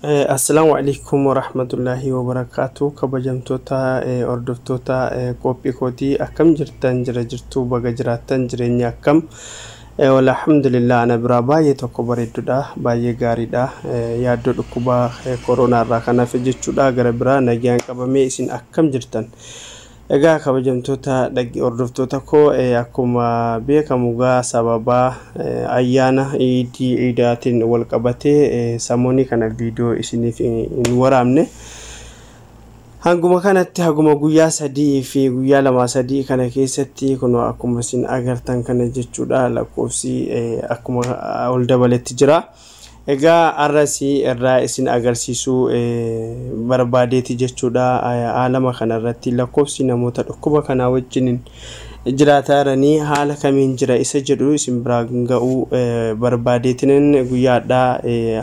Assalaamu alaikum warahmatullaahi wabarakaatu. Kabajamtoota hordoftoota qophii kootii, akkam jirtan? Jira jirtuu? Baga jiraattan. Jireenya akkam? Alhamdulillah, ana biraa baay'ee tokko bareeddudha, baay'ee gaariidha. Yaaddoo dhukkuba koronaa irraa kan hafe jechuudha, gara biraa nagaan qabamee. Isin akkam jirtan? Egaa kabajamtoota hordoftoota koo, akkuma beekamu gaa sababaa ayyaana iidii iidaatiin wal qabatee samoonii kana viidiyoo isiniif hin waraabne. Hanguma kanatti, haguma guyyaa 3 fi guyyaa 2 3 kana keessatti, kun akkuma isin agartan kana jechuudha, lakkoofsi akkuma ol dabaletti jira. Egaa har'asii irraa isin agarsiisuu barbaadeeti jechuudha. Haalama kanarratti lakkoofsi namoota dhukkuba kanaa wajjin jiraataa jiranii haala kamiin jira isa jedhu isin biraan ga'uu barbaadeetinin guyyaadhaa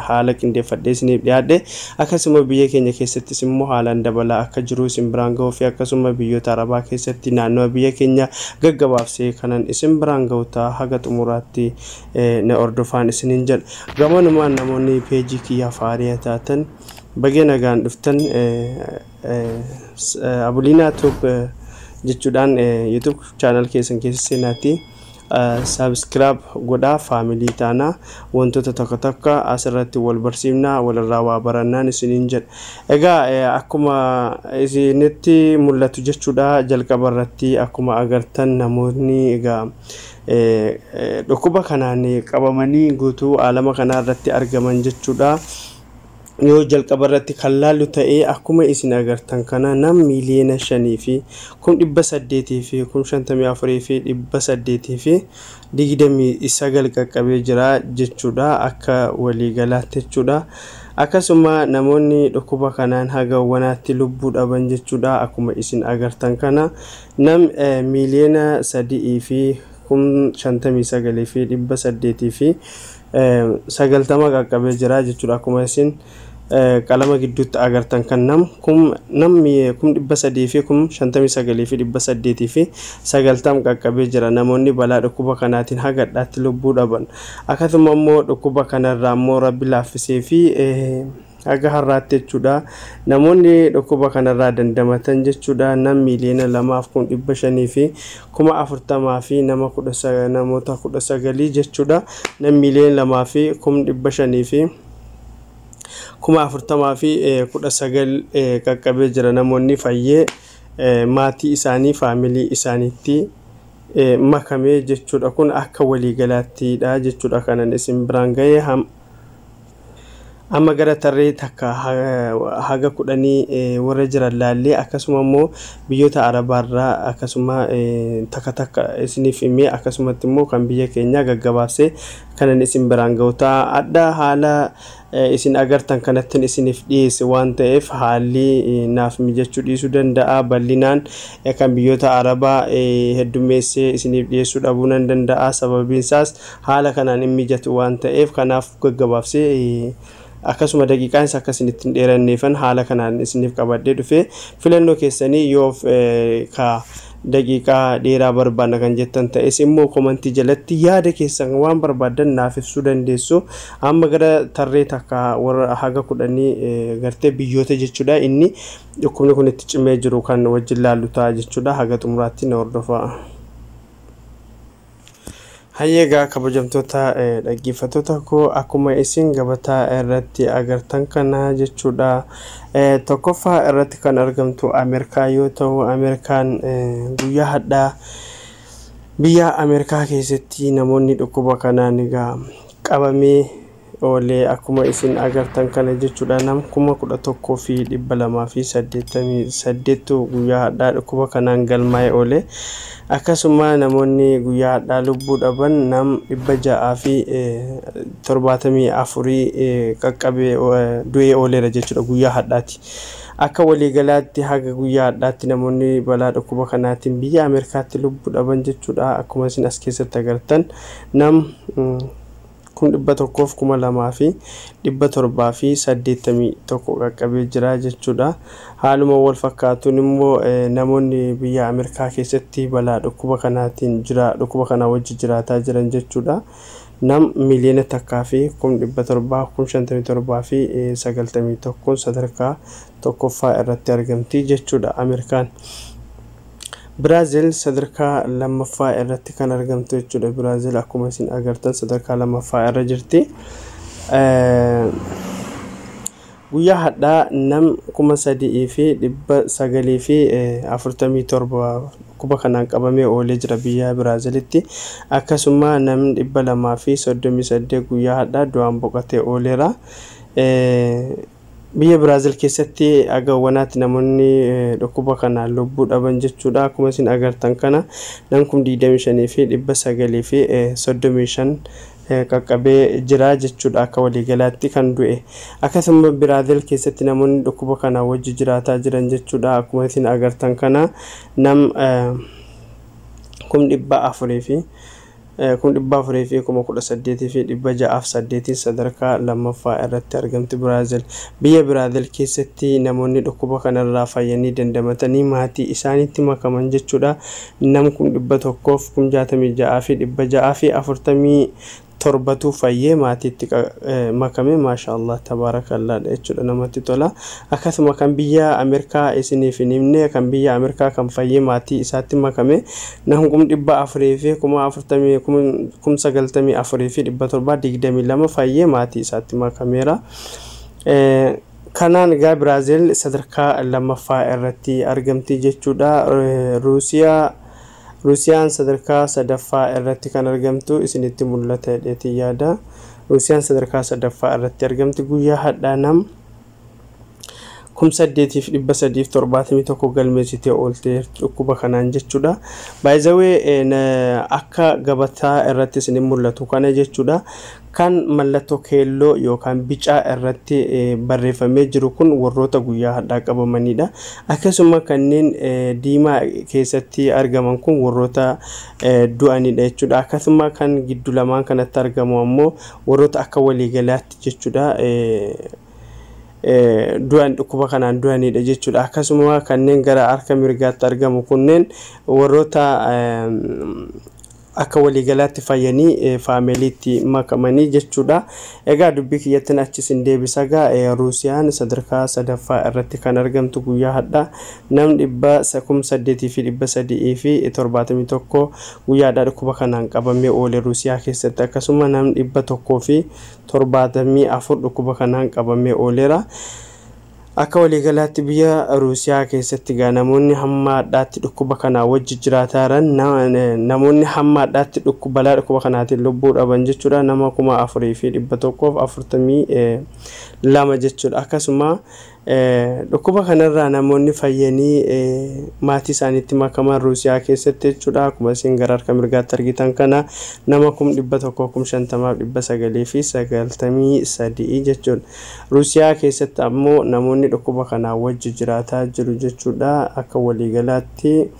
haala qindeeffadhee isiniif dhiyaadhe. Akkasuma biyya keenya keessattis immoo haalaan dabalaa akka jiru isin biraan ga'uu fi akkasuma biyyoota arabaa keessatti naannoo biyya keenya gaggabaabsee kanan isin biraan ga'u ta'a. Haga xumuraatti na hordofaan isiniin jedha. Gamanumaan namoonni peejii kiyyaaf haariyaa taatan, bagee nagaan dhuftan. Abuliinaa Tube jechuudhaan YouTube channel keessan keessa seenaatii subscribe godhaa, family taanaa, wantoota tokko tokko asirratti wal barsiifnaa, walirraa waa barannaan isiniin jedha. Egaa akkuma isinitti mul'atu jechuudha, jalqaba irratti akkuma agartan namoonni egaa dhukkuba kanaan qabamanii guutuu alama kanaa irratti argaman jechuudha. Yoo jalqaba irratti kan laallu ta'ee, akkuma isin agartan kana nam 5,854,829 qaqqabee jira jechuudha, akka waliigalaatti jechuudha. Akkasuma namoonni dhukkuba kanaan haga wanaatti lubbuu dhaban jechuudha, akkuma isin agartan kana nam 3,059,890 qaqqabee jira jechuudha. Akkuma isin qalama gidduutti agartan kan nam kum nam 359,890 qaqqabee jira namoonni balaa dhukkuba kanaatiin haga hadhaatti lubbuu dhaban. Akkasuma immoo dhukkuba kanarraa immoo Rabbi laaffisee fi haga har'aatti jechuudha namoonni dhukkuba kanarraa dandamatan jechuudha nam 2,540,000 fi nama kudha namoota 19 jechuudha. Nam 2,540,019 qaqqabee jira. Namoonni fayyee maatii isaanii, family isaaniitti makamee jechuudha. Kun akka waliigalaattiidha jechuudha kanan isin biraan ga'ee. Amma gara tarree takka haga 10 warra jiran laallee, akkasuma immoo biyyoota arabaarraa akkasuma takka takka isiniif himee, akkasumatti immoo kan biyya keenyaa gaggabaabsee kanan isin biraan ga'u ta'a. Adda haala isin agartan kanattin isiniif dhiyeesse waan ta'eef haalli naaf mijachuu dhiisuu danda'a. Bal'inaan kan biyyoota arabaa heddummeessee isiniif dhiyeessuu dhabuu nan danda'a. Sababiin isaas haala kanaan hin mijatu waan ta'eef, kanaaf gaggabaabsee akkasuma daqiiqaan isa akka isinitti hin dheeranneefan haala kanaan isiniif qabadhee dhufe. Filannoo keessanii yoo ka daqiiqaa dheeraa barbaadna kan jettan ta'es immoo komantii jalatti yaada keessan waan barbaaddan naaf ibsuu dandeessu. Amma gara tarree takka warra haga 10 gartee biyyoota jechuudha inni dhukkubni kun itti cimee jiru kan wajjin laallu ta'a jechuudha. Haga xumuraatti na hordofaa. Hayyeegaa kabajamtoota dhaggeeffattoota koo, akkuma isin gabataa irratti agartan kana jechuudha. Tokkoffaa irratti kan argamtu Ameerikaa yoo ta'u, Ameerikaan guyyaa hadhaa biyya Ameerikaa keessatti namoonni dhukkuba kanaan egaa qabamee oolee akkuma isin agartan kana jechuudha, nam 11,288tu guyyaa hadhaa dhukkuba kanaan galmaa'ee oole. Akkasuma namoonni guyyaa hadhaa lubbuu dhaban nam 674 qaqqabee du'ee ooleera jechuudha guyyaa hadhaati. Akka waliigalaatti haga guyyaa hadhaatti namoonni balaa dhukkuba kanaatiin biyya Ameerikaatti lubbuu dhaban jechuudha, akkuma isin as keessatti agartan nam 102,781 qaqqabee jira jechuudha. Haaluma wal fakkaatuun immoo namoonni biyya Ameerikaa keessatti balaa dhukkuba kanaatiin jira dhukkuba kanaa wajji jiraataa jiran jechuudha. Nam 1,757,091 sadarkaa tokkoffaa irratti argamti jechuudha Ameerikaan. Biraazil sadarkaa lammaffaa irratti kan argamtu jechuudha. Biraazil akkuma isin agartan sadarkaa lammaffaa irra jirti. Guyyaa hadhaa nam 3,947 dhukkuba kanaan qabamee oolee jira biyya Biraazilitti. Akkasuma namni 238 guyyaa hadhaa du'aan boqotee ooleera. Biyya Biraazil keessatti agawwanaatti namoonni dhukkuba kanaan lubbuu dhaban jechuudha. Akkuma isin agartan kana nam 25,935 qaqqabee jira jechuudha akka waliigalaatti kan du'e. Akkasuma Biraazil keessatti namoonni dhukkuba kanaan wajji jiraataa jiran jechuudha. Akkuma isin agartan kana nam 418,608 sadarkaa lammaffaa irratti argamti Biraazil. Biyya Biraazil keessatti namoonni dhukkuba kanarraa fayyanii dandamatanii maatii isaaniitti makaman jechuudha. Nam 166,647tu fayyee maatiitti makame, maashaallah tabaarakallaa jechuudha, namatti tola. Akkasuma kan biyya Ameerikaa isiniif hin himne. Kan biyya Ameerikaa kan fayyee maatii isaatti makame nam 494,722 fayyee maatii isaatti makameera. Kanaan egaa Biraazil sadarkaa lammaffaa irratti argamti jechuudha. Ruusiyaan sadarkaa sadaffaa irratti kan argamtu isinitti mul'ata jedheetii yaada. Ruusiyaan sadarkaa sadaffaa irratti argamti. Guyyaa hadhaa nam 8,371 galmeessitee oolte dhukkuba kanaan jechuudha. Baay'izawee akka gabataa irratti isin mul'atu kana jechuudha. Kan mallattoo keelloo yookaan bicaa irratti barreeffamee jiru kun warroota guyyaa hadhaa qabamanidha. Akkasuma kanneen diimaa keessatti argaman kun warroota du'anidha jechuudha. Akkasuma kan giddu lamaan kanatti argamu ammoo warroota akka waliigalaatti jechuudha. Du'an dhukkuba kanaan du'anidha jechuudha. Akkasuma kanneen gara harka mirgaatti argamu kunneen warroota akka waliigalaatti fayyanii faamiliitti makamanii jechuudha. Egaa dubbii kiyyattiin achi isin deebisa. Egaa Ruusiyaan sadarkaa sadaffaa irratti kan argamtu guyyaa hadhaa nam 8,371 guyyaa hadhaa dhukkuba kanaan qabamee oole Ruusiyaa keessatti. Akkasuma nam 174 dhukkuba kanaan qabamee ooleera. Akka waliigalaatti biyya Ruusiyaa keessatti egaa namoonni hamma hadhaatti dhukkuba kanaa wajji jiraataa jiran, namoonni hamma hadhaatti balaa dhukkuba kanaatiin lubbuu dhaban jechuudha, nama 4,142 jechuudha. Akkasuma dhukkuba kanarraa namoonni fayyanii maatii isaaniitti makaman Ruusiyaa keessatti jechuudha. Akkuma isin gara harka mirgaatti argitan kana nama 150,993 jechuudha. Ruusiyaa keessatti ammoo namoonni dhukkuba kanaa wajji jiraataa jiru jechuudha. Akka waliigalaatti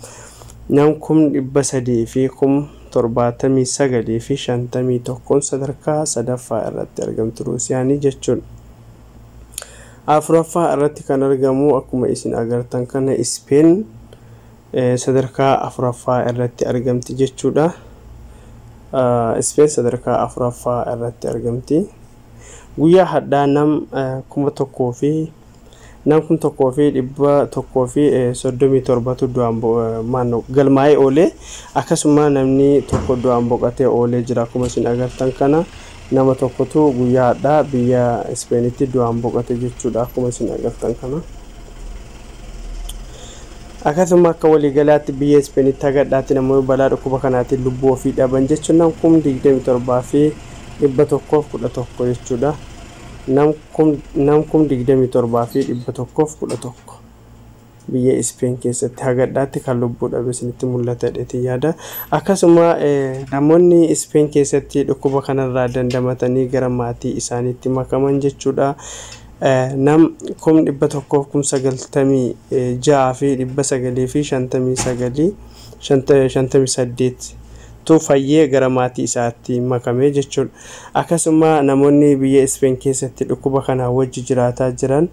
nam 379,051 sadarkaa sadaffaa irratti argamtu Ruusiyaanii jechuudha. Afuraffaa irratti kan argamu akkuma isin agartan kana Ispeen sadarkaa afuraffaa irratti argamti jechuudha. Ispeen sadarkaa afuraffaa irratti argamti. Guyyaa hadhaa nam 1,137tu du'aan galmaa'ee oolee, akkasuma namni tokko du'aan boqotee oolee jira. Akkuma isin agartan kana nama tokkotu guyyaa hadhaa biyya Ispeenitti du'aan boqote jechuudha, akkuma isin agartan kana. Akkasuma akka waliigalaatti biyya Ispeenitti haga hadhaatti namoonni balaa dhukkuba kanaatiin lubbuu ofii dhaban jechuun nam 27,111 jechuudha. Nam 27,111 biyya Ispeen keessatti haga hadhaatti kan lubbuu dhabe isinitti mul'ata jedheetii yaada. Akkasuma namoonni Ispeen keessatti dhukkuba kanarraa dandamatanii gara maatii isaaniitti makaman jechuudha. Nam 196,959 58 tu fayyee gara maatii isaatti makamee jechuudha. Akkasuma namoonni biyya Ispeen keessatti dhukkuba kanaa wajji jiraataa jiran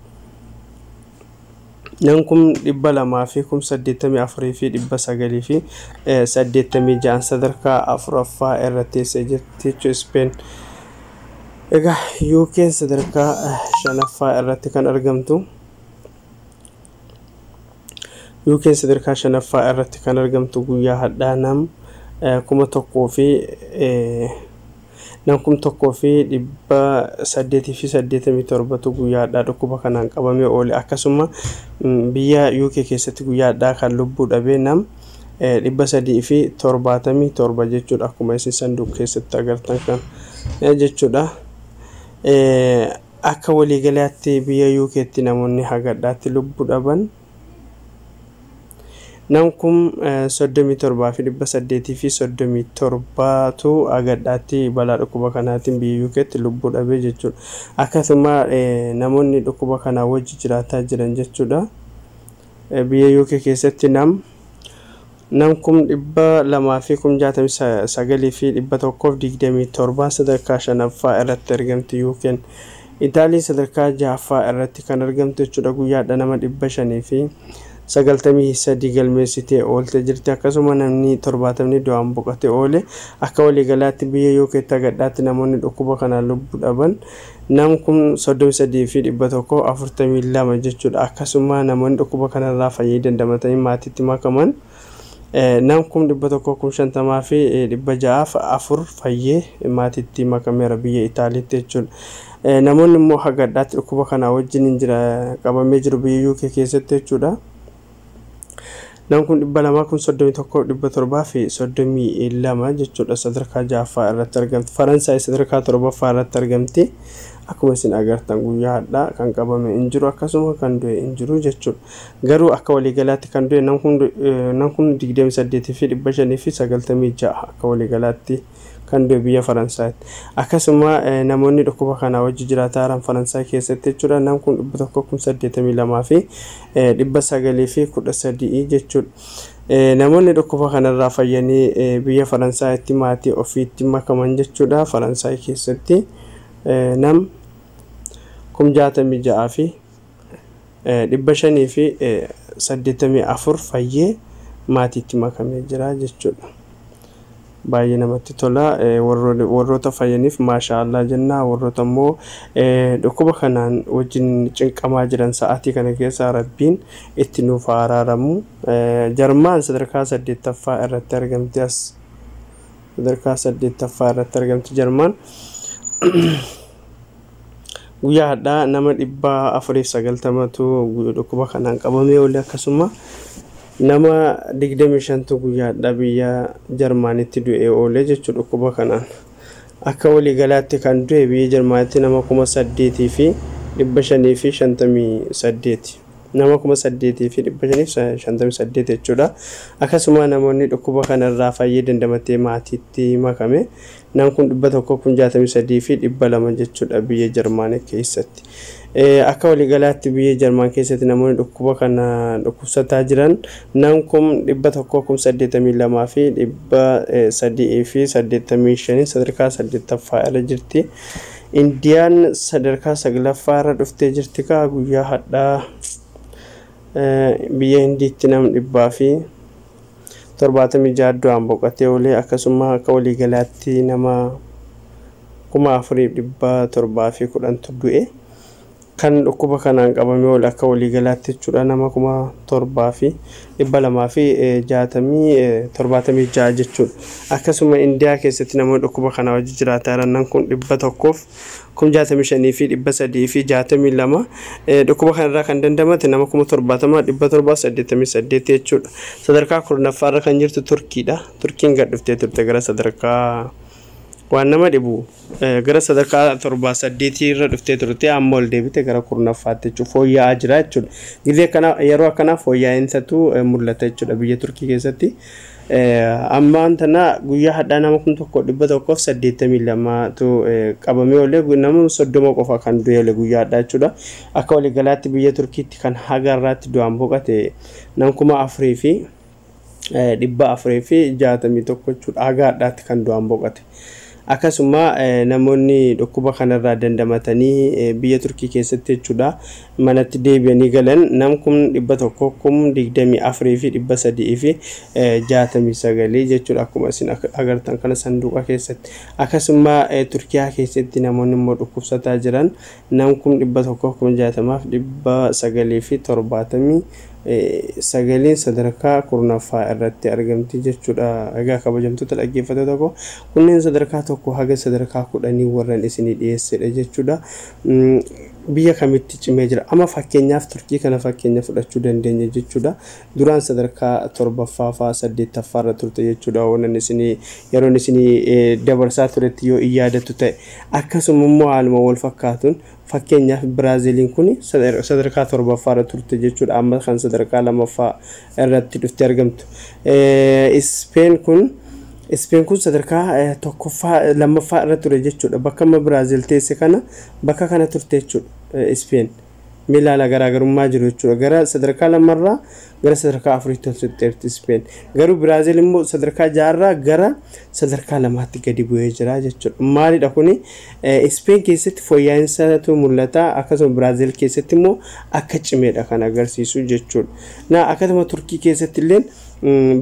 nam 284,986 sadarkaa 4ffaa irra teessee jirti jechuudha Ispeen. Egaa UK'n sadarkaa 5ffaa irratti kan argamtu. UK'n sadarkaa 5ffaa irratti kan argamtu guyyaa hadhaa nam 1887tu guyyaa hadhaa dhukkuba kanaan qabamee oole. Akkasuma biyya UK keessatti guyyaa hadhaa kan lubbuu dhabee nam 377 jechuudha. Akkuma isin sanduuqa keessatti agartan kan jechuudha. Akka waliigalaatti biyya UK'tti namoonni hagadhaatti lubbuu dhaban nam 37,837tu hagadhaatti balaa dhukkuba kanaatiin biyya UK'tti lubbuu dhabee jechuudha. Akkasuma namoonni dhukkuba kanaa wajji jiraataa jiran jechuudha. Biyya UK keessatti nam 269,127 sadarkaa 5ffaa irratti argamti UK'n. Itaaliin sadarkaa 6ffaa irratti kan argamtu jechuudha. Guyyaadha nama 593 galmeessitee oolte jirti. Akkasuma namni 70 du'aan boqote oole. Akka waliigalaatti biyya UK'tti hagadhaatti namoonni dhukkuba kanaan lubbuu dhaban nam 33,142 jechuudha. Akkasuma namoonni dhukkuba kanarraa fayyee dandamatanii maatiitti makaman nam 150,604 fayyee maatiitti makameera biyya Itaaliitti jechuudha. Namoonni immoo hagadhaatti dhukkuba kanaa wajjin jira qabamee jiru biyya UK keessatti jechuudha. Nam 231,732 jechuudha. Sadarkaa 6ffaa irratti argamti. Faransaay sadarkaa 7ffaa irratti argamti. Akkuma isin agartan guyyaa hadhaa kan qabame hin jiru, akkasuma kan du'e hin jiru jechuudha. Garuu akka waliigalaatti kan du'e nam 28,596 akka waliigalaatti kan du'e biyya Faransaaytti. Akkasuma namoonni dhukkuba kanaa wajji jiraataa jiran Faransaay keessatti jechuudha. Nam 182,913 jechuudha. Namoonni dhukkuba kanarraa fayyanii biyya Faransaaytti maatii ofiitti makaman jechuudha. Faransaay keessatti nam 66,584 fayyee maatiitti makamee jira jechuudha. Baay'ee namatti tola. Warroota fayyaniif maasha Allah jenna. Warroota immoo dhukkuba kanaan wajjin cinqamaa jiran sa'aatii kana keessa Rabbiin itti nuuf araaramu. Jarmaan sadarkaa 8ffaa irratti argamti. As sadarkaa 8ffaa irratti argamti Jarmaan. Guyyaa hadhaa nama 490tu dhukkuba kanaan qabamee oole. Akkasuma nama 25tu guyyaa hadhaa biyya Jarmaanitti du'ee oole jechuudha dhukkuba kanaan. Akka waliigalaatti kan du'e biyya Jarmaanitti nama 8,558. Nama 8,558 jechuudha. Akkasuma namoonni dhukkuba kanarraa fayyee dandamatee maatiitti makame nam 163,200 jechuudha biyya Jarmaanii keessatti. Akka waliigalaatti biyya Jarmaan keessatti namoonni dhukkuba kana dhukkubsataa jiran nam 182,385 sadarkaa 8ffaa irra jirti. Indiyaan sadarkaa 9ffaa irra dhuftee jirti kaa guyyaa hadhaa biyya Hindiitti nam 176 du'aan boqotee oolee. Akkasuma akka waliigalaatti nama 4,710 du'e. Kan dhukkuba kanaan qabamee oole akka waliigalaatti jechuudha nama 7,276 jechuudha. Akkasuma Indiyaa keessatti namoonni dhukkuba kanaa wajji jiraataa jiran kun 165,362 dhukkuba kanarraa kan dandamate nama 70,788 jechuudha. Sadarkaa 10ffaa irra kan jirtu Turkiidha. Turkiin gad dhuftee turte gara sadarkaa waan nama dhibu gara sadarkaa 7-8 irra dhuftee turte, amma ol deebite gara 10ffaatti jechuudha. Fooyya'aa jira jechuudha. Gizee kana yeroo akkanaa fooyya'insaatu mul'ata jechuudha biyya Turkii keessatti. Ammaan tana guyyaa hadhaa nama 1,182tu qabamee oolee, nama 30 qofa kan du'e oole guyyaa hadhaa jechuudha. Akka waliigalaatti biyya Turkiitti kan haga irraatti du'aan boqote nam 4,000 fi 461 jechuudha. Haga har'aatti kan du'aan boqote. Akkasuma namoonni dhukkuba kanarraa dandamatanii biyya Turkii keessatti jechuudha manatti deebi'anii galan nam 124,369 jechuudha, akkuma isin agartan kana sanduuqa keessatti. Akkasuma Turkiyaa keessatti namoonni immoo dhukkubsataa jiran nam 160,979 sadarkaa 10ffaa irratti argamti jechuudha. Egaa kabajamtoota dhaggeeffattoota tokko, kunneen sadarkaa 1 haga sadarkaa 10 warran isinii dhiyeessedha jechuudha. Biyya kamitti cimee jira? Amma fakkeenyaaf Turkii kana fakkeenya fudhachuu dandeenya jechuudha. Duraan sadarkaa 7ffaa faa 8ffaa irra turte jechuudha. Wannan isinii yeroon isinii dabarsaa turetti yoo yaadatu ta'e. Akkasuma immoo haaluma wal fakkaatuun fakkeenyaaf Biraaziiliin kun sadarkaa 7ffaa irra turte jechuudha. Amma kan sadarkaa 2ffaa irratti dhuftee argamtu. Ispeen kun sadarkaa 1ffaa 2ffaa irra ture jechuudha. Bakka amma Biraazil teesse kana, bakka kana turte jechuudha Ispeen. Milaala garaagarummaa jiru jechuudha. Gara sadarkaa 2rraa gara sadarkaa 4tti ol siqxeerti Ispeen. Garuu Biraazil immoo sadarkaa 6rraa gara sadarkaa 2tti gadi bu'ee jira jechuudha. Maalidha kuni? Ispeen keessatti fooyya'insaatu mul'ata. Akkasuma Biraazil keessatti immoo akka cimeedha kan agarsiisu jechuudha. Na akkasuma Turkii keessatti illee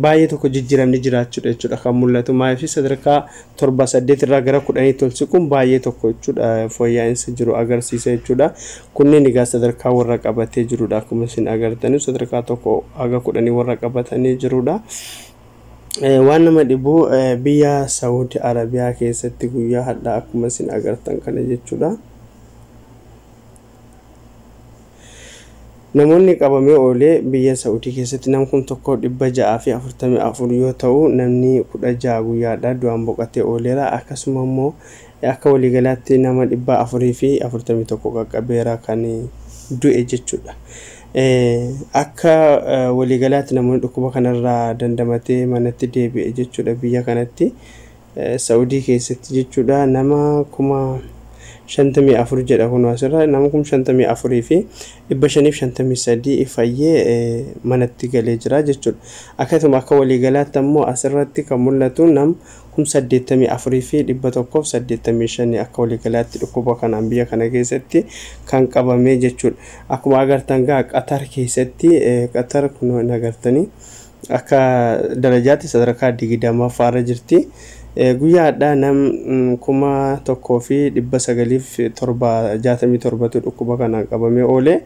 baay'ee tokko jijjiiramni jiraachuudha jechuudha kan mul'atu. Maaliif? Sadarkaa 7, 8 irraa gara 10tti ol siquun baay'ee tokko jechuudha fooyya'insa jiru agarsiisa jechuudha. Kunneen egaa sadarkaa warra qabatee jirudha. Akkuma isin agartanii sadarkaa 1 haga 10 warra qabatanii jirudha. Waan nama dhibu, biyya Saawudi Arabiyaa keessatti guyyaa har'aa akkuma isin agartan kana jechuudha. Namoonni qabamee oolee biyya Saa'udii keessatti nam 1644 yoo ta'u, namni 16 guyyaadha du'aan boqotee ooleera. Akkasuma immoo akka waliigalaatti nama 441 qaqqabeera kan du'e jechuudha. Akka waliigalaatti namoonni dhukkuba kanarraa dandamatee manatti deebi'e jechuudha biyya kanatti, Saa'udii keessatti jechuudha, nama 54,000 jedha. Kun asirra nama 54,553 fayyee manatti galee jira jechuudha. Akkasuma akka waliigalaatti ammoo asirratti kan mul'atu nam 84,185 akka waliigalaatti dhukkuba kanaan biyya kana keessatti kan qabame jechuudha. Akkuma agartan gaa Qatar keessatti, Qatar kun agartanii akka darajaatti sadarkaa 20ffaarra jirti. Guyyaa har'aa nam 1967tu dhukkuba kanaan qabamee oole.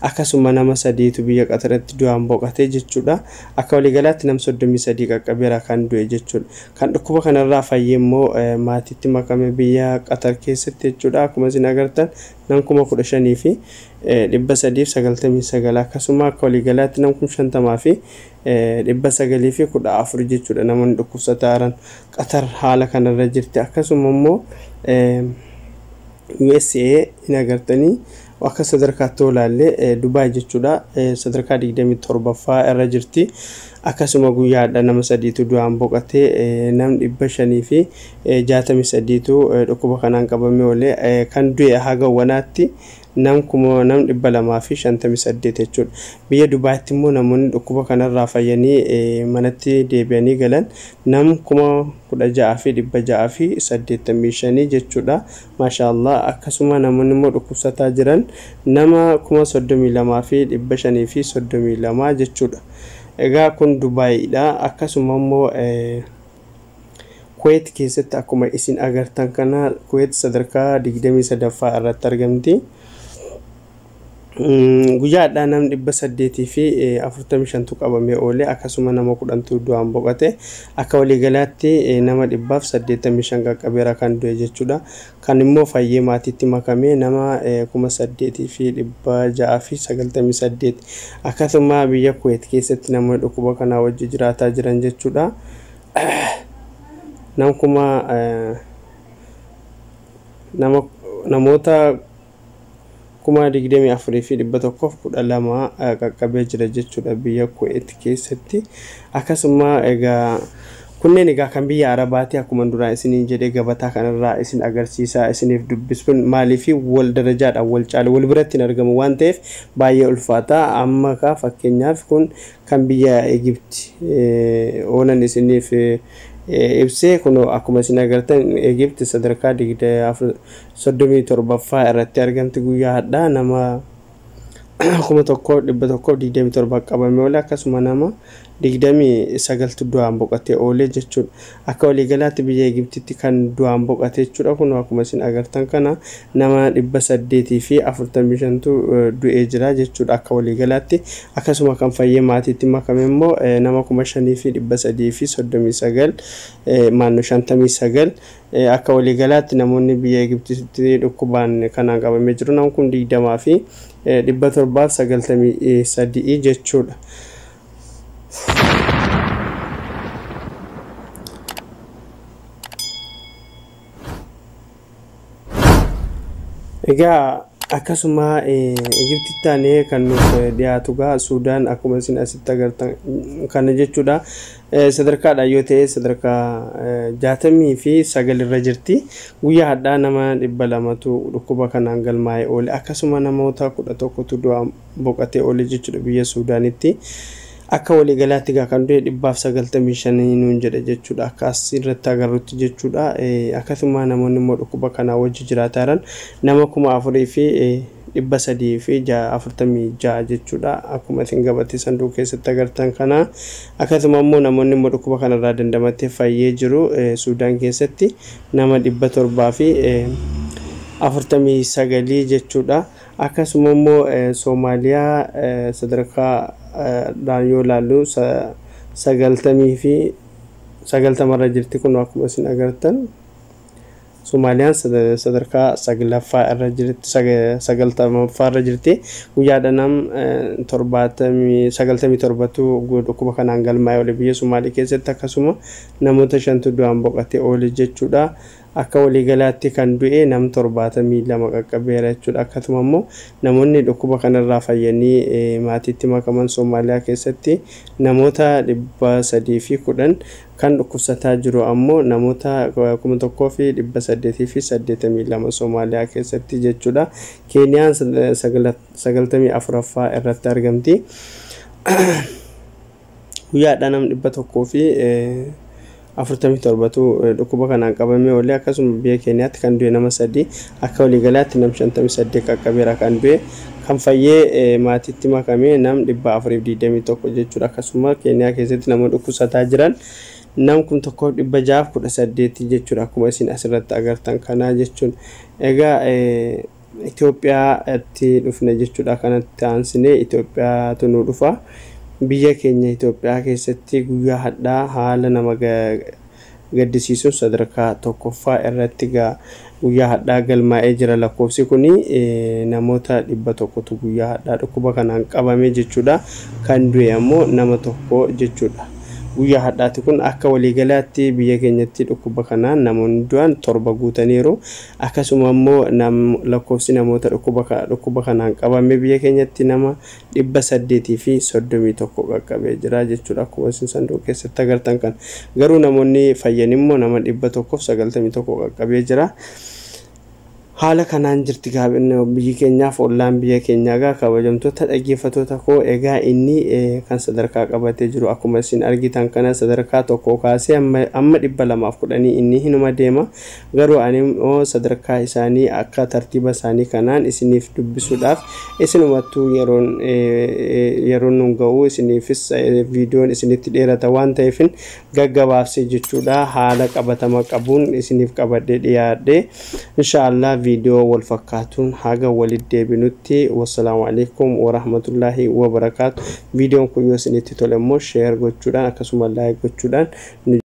Akkasuma nama sadiitu biyya Qataratti du'aan boqotee jechuudha. Akka waliigalaatti nam 33 qaqqabeera kan du'e jechuudha. Kan dhukkuba kanarraa fayyee immoo maatiitti makame biyya Qatar keessatti jechuudha. Akkuma isin agartan nam 15,399, akkasuma akka waliigalaatti nam 50,914 jechuudha namoonni dhukkubsataa jiran. Qatar haala kanarra jirti. Akkasuma immoo USA hin agartanii akka sadarkaatti olaallee Dubaay jechuudha sadarkaa 27ffaa irra jirti. Akkasuma guyyaadha nama sadiitu du'aan boqotee, nam 563tu dhukkuba kanaan qabamee oolee. Kan du'e haga wanaatti nam kuma nam 258 jechuudha. Biyya Dubaayitti immoo namoonni dhukkuba kanarraa fayyanii manatti deebi'anii galan nam 16,685 jechuudha. Maashaallah, akkasuma namoonni immoo dhukkubsataa jiran nama 32,532 jechuudha. Egaa kun Dubaayiidha. Akkasuma immoo Kuweet keessatti akkuma isin agartan kana Kuweet sadarkaa 23ffaa irratti argamti. Guyyaadhaa nam 845tu qabamee oole, akkasuma nama 10tu du'aan boqote. Akka waliigalaatti nama 185 qaqqabeera kan du'e jechuudha. Kan immoo fayyee maatiitti makame nama 8698. Akkasuma biyya Kuweet keessatti namoonni dhukkuba kanaa wajji jiraataa jiran jechuudha. Nam kuma namoota 24,112 qaqqabee jira jechuudha biyya Kuweet keessatti. Akkasuma egaa Kunneen egaa kan biyya Arabaati akkuma duraa isiniin jedhee gabataa kanarraa isin agarsiisaa isiniif dubbisuun maaliif wal darajaadhaan wal caalu wal biratti hin argamu waan ta'eef baay'ee ulfaata. Amma kaa fakkeenyaaf kun kan biyya Egipti oolan isiniif ibsee kun akkuma isin agartan Egipti sadarkaa 37ffaa irratti argamti guyyaa hadhaa nama 1127 qabame oole akkasuma nama 29 du'aan boqotee oole jechuudha. Akka waliigalaatti biyya Egiptitti kan du'aan boqote jechuudha. Kun akkuma isin agartan kana nama 845tu du'ee jira jechuudha akka waliigalaatti. Akkasuma kan fayyee maatiitti makame immoo nama 5339 maannoo 59 akka waliigalaatti namoonni biyya Egiptitti dhukkubaan kanaan qabamee jiru nama kun 20 fi 793 jechuudha. Egaa akkasuma Egiptitti aanee kan nuuf dhiyaatu gaa Suudaan akkuma isin asitti agartan kana jechuudha. Sadarkaadhaan yoo ta'e sadarkaa 69 irra jirti. Guyyaa hadhaa nama 200tu dhukkuba kanaan galmaa'ee oole. Akkasuma namoota 11tu du'aan boqotee oole jechuudha biyya Suudaanitti. Akka waliigalaatti egaa kan du'e 195 nuun jedhe jechuudha. Akka asirratti agarrutti jechuudha. Akkasuma namoonni immoo dhukkuba kanaa wajji jiraataa jiran nama 4346 jechuudha. Akkuma isin gabatee sanduuqa keessatti agartan kana. Akkasuma immoo namoonni immoo dhukkuba kanarraa dandamatee fayyee jiru Suudaan keessatti nama 749 jechuudha. Akkasuma immoo Soomaaliyaa sadarkaa dhaan yoo ilaallu 90 irra jirti kun akkuma isin agartan. Soomaaliyaan sadarkaa 9ffaa irra jirti 90ffaa irra jirti. Guyyaadha nam 97tu dhukkuba kanaan galmaa'ee oole biyya Somaalii keessatti akkasuma namoota 5tu du'aan boqotee oole jechuudha. Akka waliigalaatti kan du'e nam 72 qaqqabeera jechuudha. Akkasuma immoo namoonni dhukkuba kanarraa fayyanii maatiitti makaman Soomaaliyaa keessatti namoota 310 kan dhukkubsataa jiru ammoo namoota 1882 Soomaaliyaa keessatti jechuudha. Keeniyaan 94ffaa irratti argamti. Guyyaadhaa nam 147tu dhukkuba kanaan qabamee oole. Akkasuma biyya Keeniyaatti kan du'e nama 3 akka waliigalaatti nam 58 qaqqabeera kan du'e. Kan fayyee maatiitti makame nam 421 jechuudha. Akkasuma Keeniyaa keessatti nama dhukkubsataa jiran nam 1618 jechuudha. Akkuma isin asirratti agartan kanaa jechuun. Egaa Itoophiyaatti dhufne jechuudha. Kanatti aansinee Itoophiyaatu nu dhufa. Biyya keenya Itoophiyaa keessatti guyyaa hadhaa haala nama gaddisiisuun sadarkaa 1ffaa irratti guyyaa hadhaa galmaa'ee jira. Lakkoofsi kuni namoota 100tu guyyaa hadhaa dhukkuba kanaan qabame jechuudha. Kan du'e ammoo nama 1 jechuudha. Guyyaa hadhaati kun akka waliigalaatti biyya keenyatti dhukkuba kanaan namoonni du'an 7 guutaniiru. Akkasuma immoo lakkoofsi namoota dhukkuba kanaan qabame biyya keenyatti nama 831 qaqqabee jira jechuudha. Akkuma isin sanduuqa keessatti agartan kan. Garuu namoonni fayyan immoo nama 191 qaqqabee jira. Haala kanaan jirti gaabinni biyyi keenyaaf ollaan biyya keenyaa egaa kabajamtoota dhaggeeffattoota koo egaa inni kan sadarkaa qabatee jiru akkuma isin argitan kana sadarkaa 1 kaasee amma 210 inni hinuma deema. Garuu ani immoo sadarkaa isaanii akka tartiiba isaanii kanaan isiniif dubbisuudhaaf isinumattuu yeroon nun ga'u isiniifis viidiyoon isinitti dheerata waan ta'eefin gaggabaabsee jechuudha. Haala qabatama qabuun isiniif qabadhee dhiyaadhe inshaallah viidiyoo wal fakkaatuun haga walitti deebinutti wassalaamu alaikum warahmatullaahi wabarakaatu. Viidiyoon kun yoo isinitti tole immoo sheer gochuudhaan akkasuma laayik gochuudhaan